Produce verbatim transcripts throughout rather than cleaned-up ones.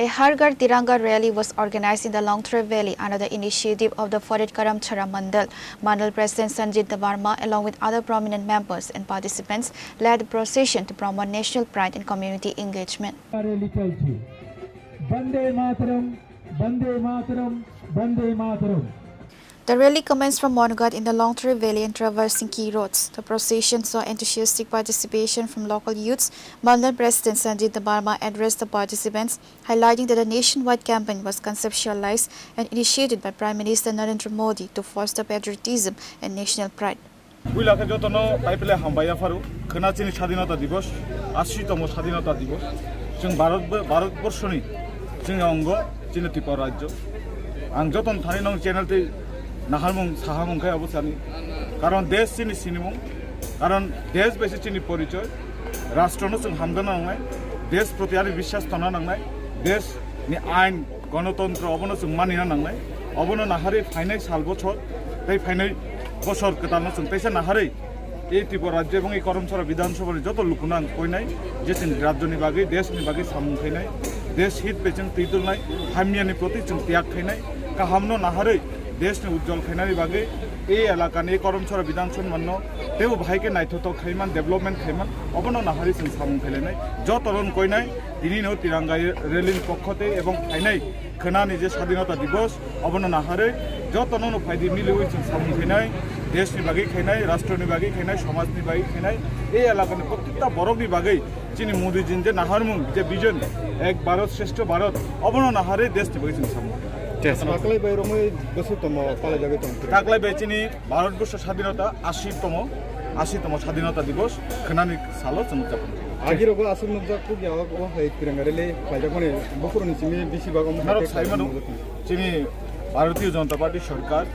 A Har Ghar Tiranga rally was organized in the Longtrai Valley under the initiative of the Farid Karam Chara Mandal. Mandal President Sanjit Debbarma, along with other prominent members and participants, led the procession to promote national pride and community engagement. Rally chalchi. Vande Mataram, Vande Mataram, Vande Mataram. The rally commenced from Monghat in the Longtrai Valley and traversing key roads. The procession saw enthusiastic participation from local youths. Mandal President Sanjit Debbarma addressed the participants, highlighting that the nationwide campaign was conceptualized and initiated by Prime Minister Narendra Modi to foster patriotism and national pride. Puila khe jotono taipile hambai yapharo, khwna chini Sadhinota Dibos, ashi tomo Sadhinota Dibos. Chwng Bharat, Bharat borshoni, chini ongo, chini Tripura rajyo. Ang jotono thani nong channel tei naharmung sahamung khe abo sani. Karon desh chini sinimung, karon desh bai se chini porichoy. Rashtrono chwng hamdana nangnai, desh proti ari biswas tongna nangnai, desh ni ain, gonotontro obono chwng manina nangnai. Obono naharwi phainai sal bochor tei phainai bochor kwtalno chwng teisa naharwi e Tripura rajyo ebong e Karamchara Bidhan Sabhani joto lukuno ang koinai je chwng rajyoni bagwi, deshni bagwi samung khainai, desh hit bai chwng twi tulnai, hamyani proti chwng tiyag khainai, kahamno naharwi deshni ujjwal khainani bagwi e elakani e Karamchara Bidhan Sabhano teibo bahai khe naithothok khaiman, development khaiman, obono naharwi chwng samung khailainai. Jotono koinai, tinino Tiranga rally ni pokho tei ebong phainai khwnani je Sadhinota Dibos, obono naharwi jotono no phaidi miliwi chwng samung khainai, deshni bagwi khainai, rashtroni bagwi khainai, somajni bagwi khainai, e elakani prottekta borokni bagwi chini Modi jin je naharmung je vision Ek Bharat Shreshtha Bharat, obono naharwi deshni bagwi chwng samung khainai. Taklai bai romwi bwswk tomo palai jagwi tong. Taklai bai chini Bharat Borsho Sadhinota ashi tomo, ashi tomo Sadhinota Dibos khwnani salo chwng uddapon khaio. Agirogo aswk nukjak kuk ya o hai Tiranga rally khlaijakmani bukuruni simi bisi bagwi omo Norok hai saimano, nukjakmani. Chini Bharatiya Janata Party sorkar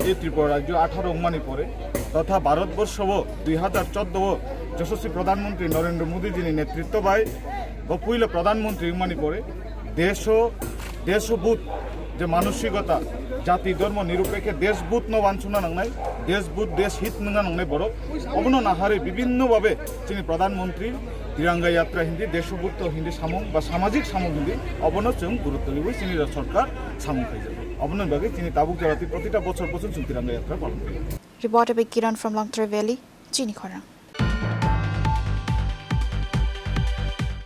e Tripura rajyo atharo wngmani pore totha Bharat Borsho o dui hazar chordo o Joshoswi Pradhan Mantri Narendra Modi jini netritto bai bo puila Pradhan Mantri wngmani pore desho, desho but je manosikota, jati dhormo nirupekhe desh but no wansukna nangnai, desh but desh hit wngna nangnai borok. Obono naharwi bibhinno bhabe chini Pradhan Mantri Tiranga Yatra hindi, Desho Buddho hindi samung ba samajik samung hindi, obono chwng gurutto riwi chini sorkar samung khaijago. Oboni bagwi chini tabuk jora twi protita bochor bochor chwng Tiranga Yatra palon khaio. Reporter by Kiran from Longtrai Valley, Chini Khorang.